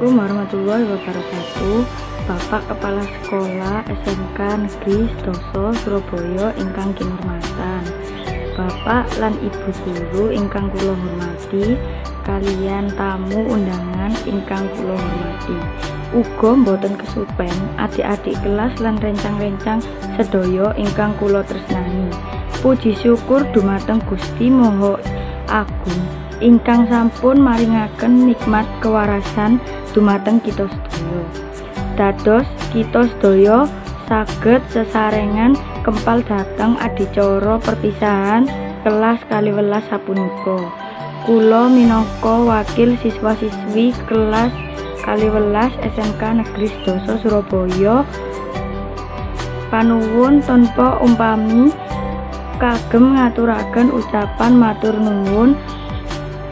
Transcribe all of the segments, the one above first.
Assalamualaikum warahmatullahi wabarakatuh. Bapak Kepala Sekolah SMK Negeri Sedoso Surabaya ingkang kinurmatan, Bapak lan Ibu guru ingkang kula hormati, kaliyan tamu undangan ingkang kula hormati. Uga mboten kesupen adik-adik kelas lan rencang-rencang sedaya ingkang kula tresnani. Puji syukur dumateng Gusti Maha Agung ingkang sampun maringaken nikmat kewarasan dumateng kita sedaya. Dados kita sedaya saged sesarengan kempal dhateng adicara perpisahan kelas 12 sapunika. Kula minangka wakil siswa-siswi kelas 12 SMK Negeri Sedoso Surabaya panuwun tanpa umpami kagem ngaturaken ucapan matur nuwun.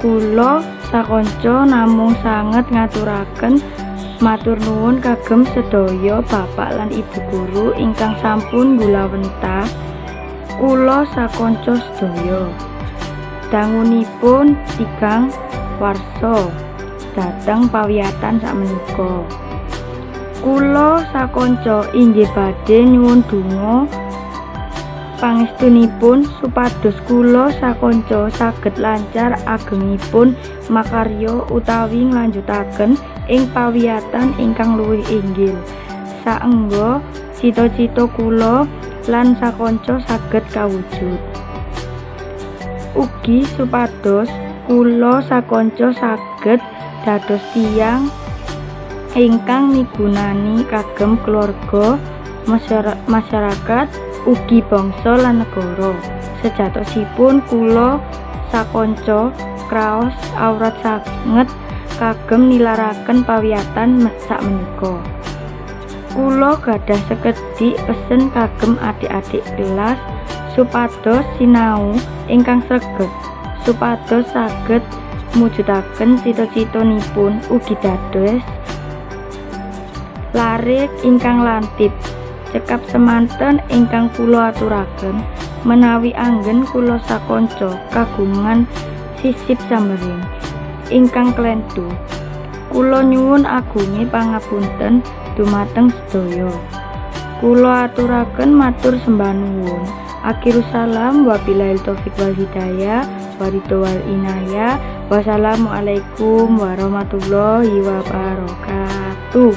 Kula sakanca namung sanget ngaturaken matur nuwun kagem sedaya bapak lan ibu guru ingkang sampun nggulawentah kula sakanca sedaya dangunipun 3 warsa dhateng pawiyatan sakmenika. Kula sakanca inggih badhe nyuwun donga pangestunipun supados kula sakanca saged lancar agengipun makarya utawi nglanjutaken ing pawiyatan ingkang luwih inggil, saengga cita-cita kula lan sakanca saged kawujud. Ugi supados kula sakanca saged dados tiyang ingkang migunani kagem keluarga, masyarakat, ugi bangsa lan negara. Sejatosipun kula sakanca kraos awrat sanget kagem nilaraken pawiyatan sakmenika. Kula gadah sekedhik pesen kagem adik-adik kelas supados sinau ingkang sregep, supados saged mujudaken cita-citanipun ugi dados lare ingkang lantip. Cekap semanten ingkang kula aturaken, menawi anggen kula sakanca kagungan sisip samering ingkang klentu, kula nyuwun agunge pangapunten dumateng sedaya. Kula aturaken matur sembah nuwun. Akhirussalam, wabillahi taufik wal hidayah waridho wal inayah. Wassalamualaikum warahmatullahi wabarakatuh.